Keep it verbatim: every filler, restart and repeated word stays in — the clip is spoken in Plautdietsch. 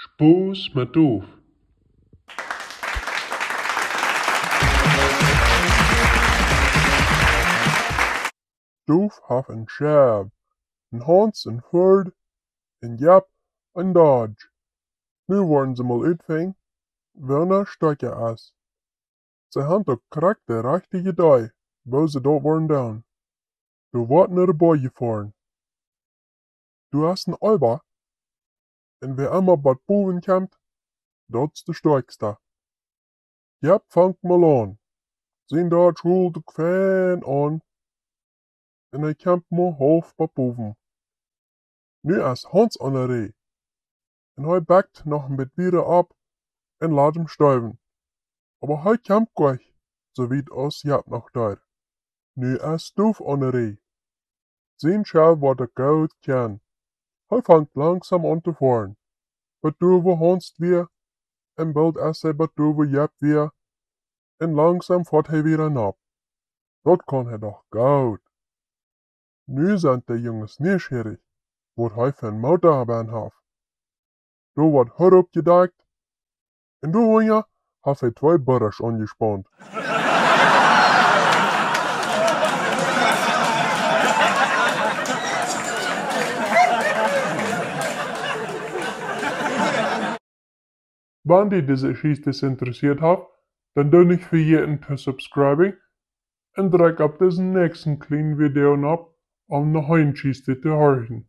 Spos met Duf. Duf haft een Schäf, een Hauns, een Ford, een Jeep, een Dodge. Nu woaren see mol utfinjen, woo een Stoakja es. See haben uk krakjt de rajchte Idee, woo see daut woaren doonen. Doa woat no de Boaj jefoaren. Doa es een Oba, un wäa emma bat bowen kjemt, daut es de stoakjsta. Jeep fangt mol aun. Sien Dodge hoolt uk fein aun, un hee kjemt mau haulf bat bowen. Nu es Hauns aun de Rieej, un hee backt noch een bät wieda opp un lat am stuwen. Oba hee kjemt goanich soo wiet aus Jeep noch deed. Nu es Duf aun de Rieej. Sien Schäf woat daut goot kjanen. Hee fangt langsom aun to foaren, bat doa wua Hauns wia, un boolt es hee bat doa wua Jeep wia, un langsom foat hee wieda nopp. Daut kaun hee doch goot. Nu sent de Junges nieschierich, waut hee fa een Moota bennen haft. Doa woat Hut oppjedakjt, un doa unja haft hee twee Burrasch aunjespaunt. Wan die dise Jeschicht interessieet haft, dan doo nich vejäten to subscriben un drekj opp disen näakjsten kjlienen Video nopp, om noch eene Jeschicht to horchen.